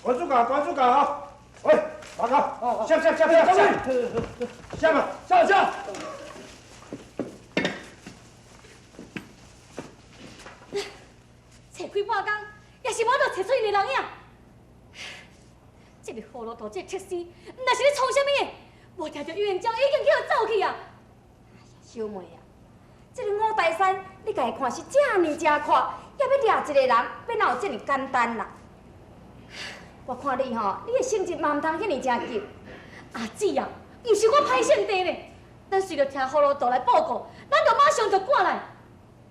关主教，关主教啊！喂，马狗，下下下下下，下吧，下下。找几半工，也是无法度找出𪜶的人影。这个葫芦头，这个铁丝，毋知是咧创啥物的？无听著冤家已经去予走去啊！小妹啊，这个五台山，你共伊看是遮尔遮阔，要掠一个人，欲哪有遮尔简单啦？我看你吼，你的性质嘛毋通遐尔正急。阿姊啊，毋是我歹性地呢，咱随著听葫芦头来报告，咱就马上就赶来。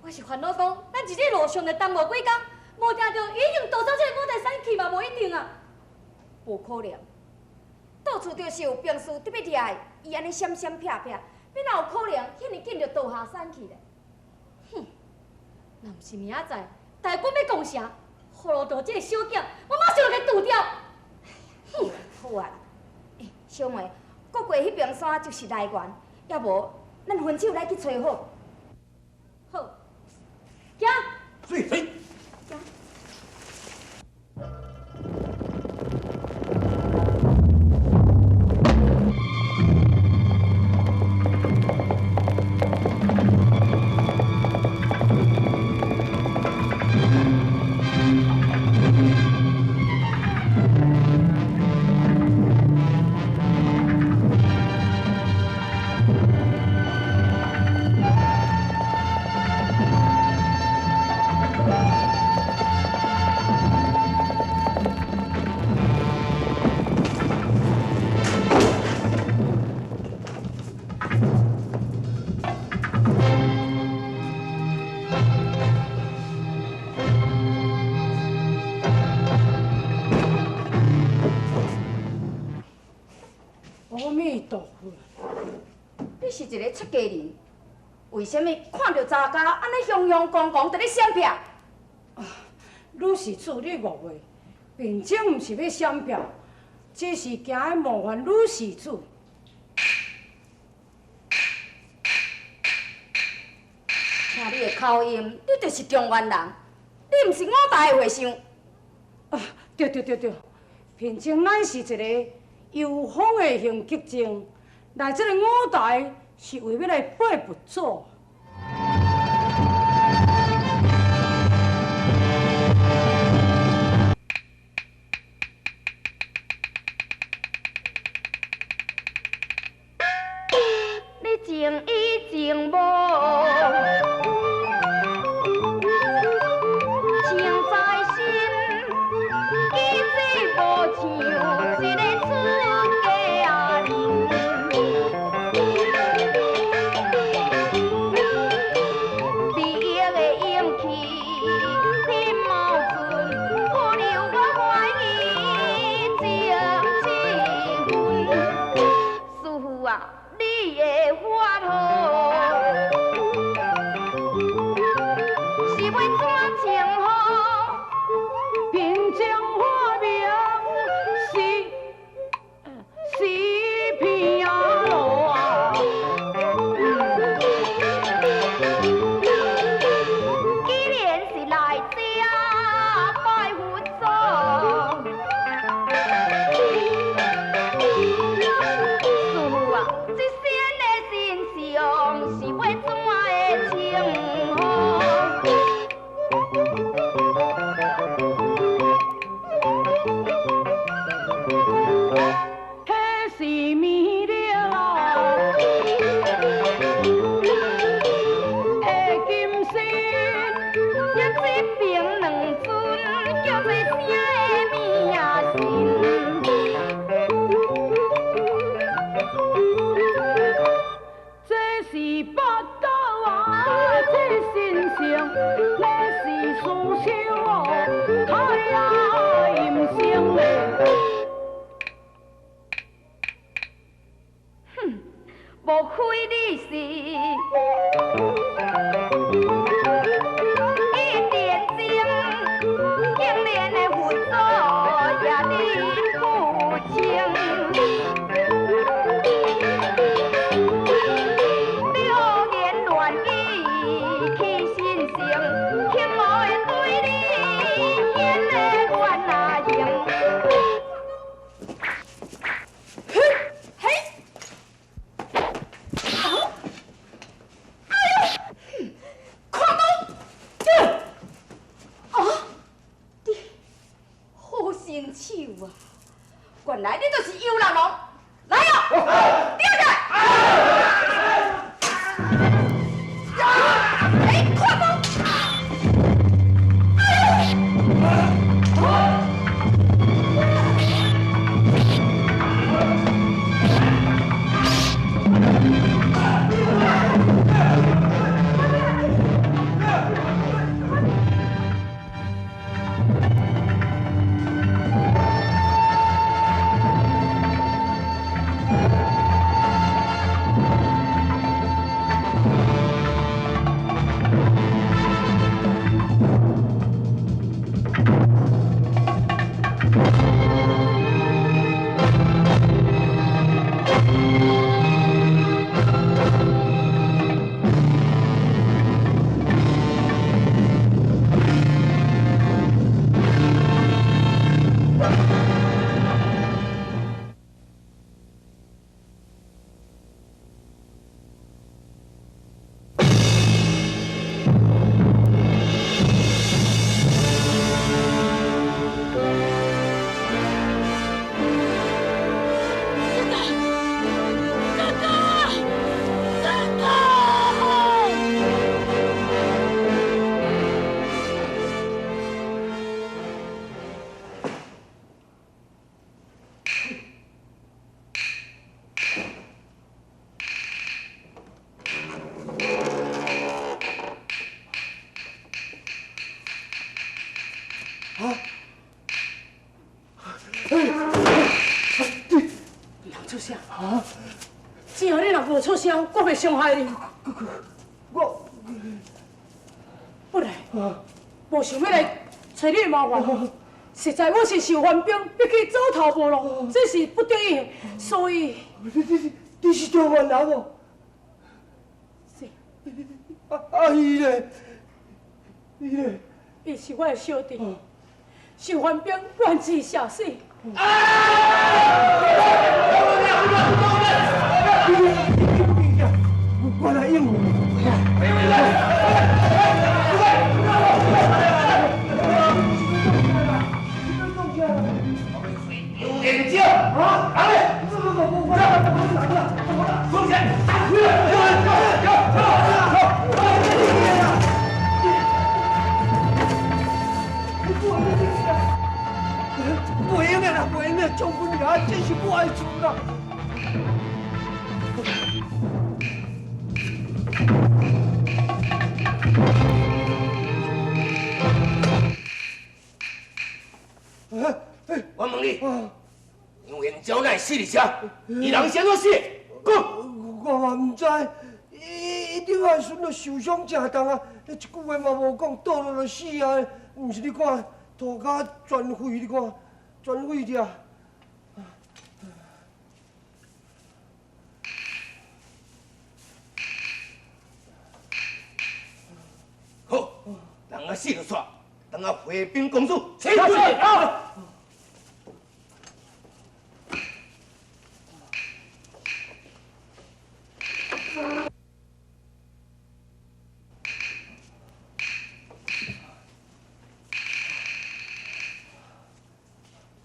我是烦恼讲，咱伫这路上就耽误几工，无定著已经逃走这个五台山去嘛，无一定啊。无可能，到处就是有兵士伫欲掠伊，伊按呢闪闪避避，欲哪有可能遐尔紧就逃下山去咧？哼，若毋是明仔载大军欲攻城，葫芦头这个小囝，我马上就共除掉。哼，好啊啦，欸，小妹，阁过彼边山就是来源，抑无咱分手来去揣好。好，行。水水。阿弥陀佛！你是一个出家人，为啥物看著查家按呢雄雄狂狂伫咧闪避？女施主，你误会，贫僧毋是欲闪避，只是惊欲冒犯女施主。听你的口音，你就是中原人，你毋是五台的和尚。啊，对对对对，贫僧乃是一个游方的行脚僧，来这个五台是为欲来拜佛祖。你情已情无，情在心，其实无像一个出家人。你的勇气，你矛盾，不留我怀疑情一分。师父啊，你的法号是欲怎称呼？贫僧法名是是毗阿罗啊。既然是来这拜佛祖，师父啊，这身的身相是欲怎的称呼？彼是弥勒啊，的金身。一这边两尊叫做啥的名神？这是北斗啊，这神圣，那是四手哦，太阳阴星嘞。哼，莫非你是一点钟，竟然的佛祖也认不清？你胡言乱语欺神圣，轻我的对你显得怨啊形。來你就是幽人王。來哦，吊起來！哎，快跑！只要你若無出聲，我袂傷害你。我本來無想欲來揣你的麻煩，實在我是受番兵逼去走投無路，這是不得已，所以你是中原人哦？是。啊伊咧，伊咧，伊是我的小弟，受番兵亂箭射死。我來應付。有眼睛啊！来，我，袂用的啦，袂用的，將軍爺，這是我的厝啦。我問你，杨延昭哪會死佇遮？伊人是按怎死的？講。我嘛毋知，伊頂下時陣就受傷誠重啊，一句話嘛無講，倒落就死啊！毋是你看，塗跤全廢，你看全廢掉。好，人啊死就煞，等下回稟公主。是。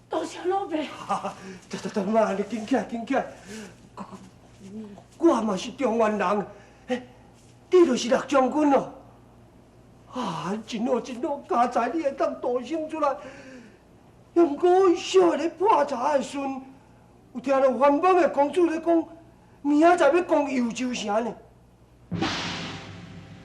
多謝老爸。得得得，媽，你緊起來，緊起來。我嘛是中原人，欸，你就是陸將軍哦。啊，真好真好，佳哉你會當逃生出來。毋過小咧破柴的時陣，有聽著番邦的公主咧講，明仔載欲攻幽州城呢。